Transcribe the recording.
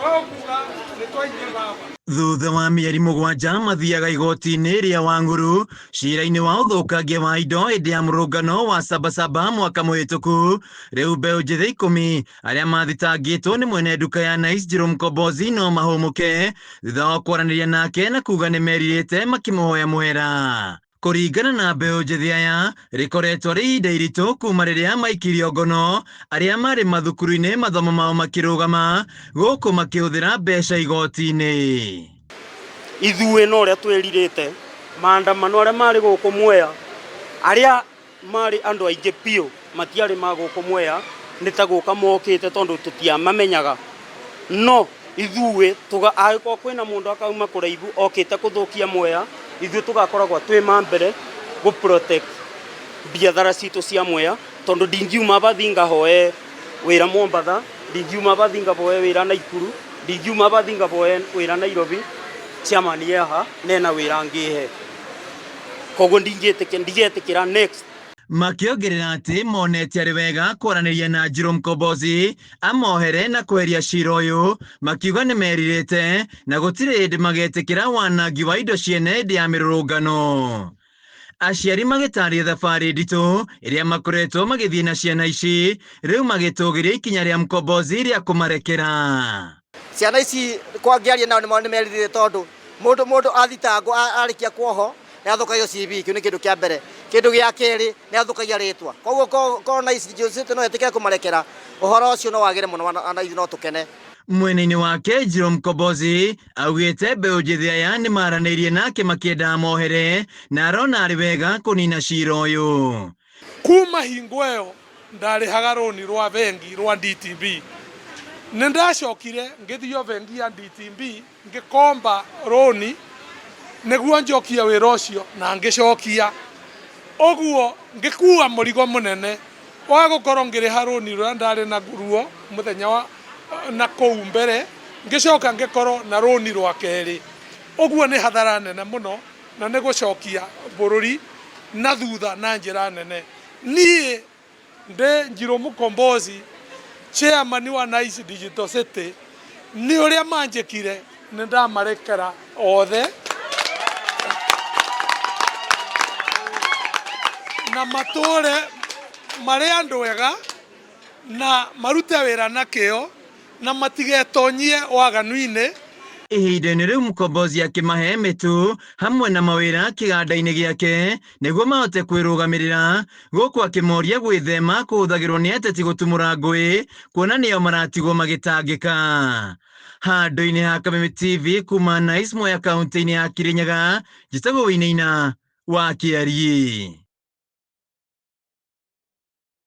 Koguga nĩ twaingĩ baba. Thutha wa mĩeri 7 mathiaga igoti-inĩ rĩa Wang'uru cira-inĩ wa ũthũkangia wa indo hĩndĩ ya mũrũngano wa Sabasaba mwaka mũhĩtũku. Rĩu mbeũ njĩthĩ 10 arĩa mathitangĩtwo nĩ mwene nduka ya Nice Njiru Mkombozi no mahũmũke thutha wa kwaranĩria nake na kuga nĩ merirĩte makĩmũhoya mũhera. Kũringana na mbeũ njĩthĩ aya, rĩkoretwo rĩ ihinda iritũ kuma rĩrĩa maikirio ngono arĩa marĩ mathukuru-inĩ mathomo mao makĩrũgama gũkũ makĩhũthĩra mbeca igoti-inĩ. Ithuĩ no ũrĩa twĩrirĩte maandamano arĩa marĩ gũkũ Mwea, arĩa marĩ andũ aingĩ biũ matiarĩ ma gũkũ Mwea, nĩ ta gũka mokĩte tondũ tũtiamamenyaga. No ithuĩ angĩkorwo kwĩna mũndũ akauma kũraihu okĩte kũthũkia Mwea, ithuĩ tũgakoragwo twĩ ma mbere gũ protect biathara citũ cia Mwea, tondũ ndingiuma bathi ngahoe wĩra Mombatha, ndingiuma bathi ngahoe wĩra Naikuru, ndingiuma bathi ngahoe wĩra Nairobi, chairman yeha nena wĩra ngĩhe. Koguo ndigetĩkĩra next. Makĩongerera atĩ monete arĩ wega kwaranĩria na Njiru Mkombozi amohere na kweheria cira ũyũ, makiuga nĩ merirĩte na gũtirĩ hĩndĩ magetĩkĩra wanangi wa indo ciene hĩndĩ ya mĩrũrũngano. Aciari magĩtarĩria thabarĩ nditũ ĩrĩa makoretwo magĩthiĩ na ciana ici, rĩu magĩtũgĩria ikinya rĩa Mkombozi rĩa kũmarekera. Ciana ici kwa ngĩaria nao nĩ merirĩte tondũ mũndũ athitangwo arĩkia kuohwo nĩ athũkagio CV, kĩu nĩ kĩndũ kĩa mbere. Kĩndũ gĩa kerĩ nĩ athũkagia rĩtwa. Koguo korwo Nice Digital City no etĩkĩre kũmarekera, ũhoro ũcio no wagĩre mũno na ithuĩ no tũkene. Mwena-inĩ wake Njiru Mkombozi augĩte mbeũ njĩthĩ aya nĩ maranĩirie nake makĩenda mohere na arona arĩ wega kũnina cira ũyũ. Kuma hingo ĩyo ndarĩhaga rũni rwa bengi rwa DTB. Nĩ ndacokire ngĩthio bengi ya DTB ngĩkomba rũni nĩguo njokie wĩra ũcio na ngĩcokia. Ũguo ngĩkua mũrigo mũnene wa gũkorwo ngĩrĩha rũni rũrĩa ndarĩ naruo mũthenya wa na kũu mbere, ngĩcoka ngĩkorwo na rũni rwa kerĩ. Ũguo nĩ hathara nene mũno na nĩ gũcokia bũrũri na thutha na njĩra nene. Niĩ ndĩ Njiru Mkombozi, chairman wa Nice Digital City, nĩ ũrĩa manjĩkire nĩ ndamarekera othe na matũre marĩ andũ ega na marute wĩra na kĩo na matigetonyie waganu-inĩ. Ihinda-inĩ rĩu Mkombozi akĩmahe mĩtu hamwe na mawĩra kĩganda-inĩ gĩake nĩguo mahote kwĩrũgamĩrĩra, gũkũ akĩmoria gwĩthema kũhũthagĩrwo nĩ ateti gũtumũra ngũĩ kuona nĩo maratigwo magĩtangĩka. Handũ-inĩ ha Kameme TV kuma Nice Mwea kaunti-inĩ ya Kirinyaga, njĩtagwo Wainaina wa Kĩariĩ.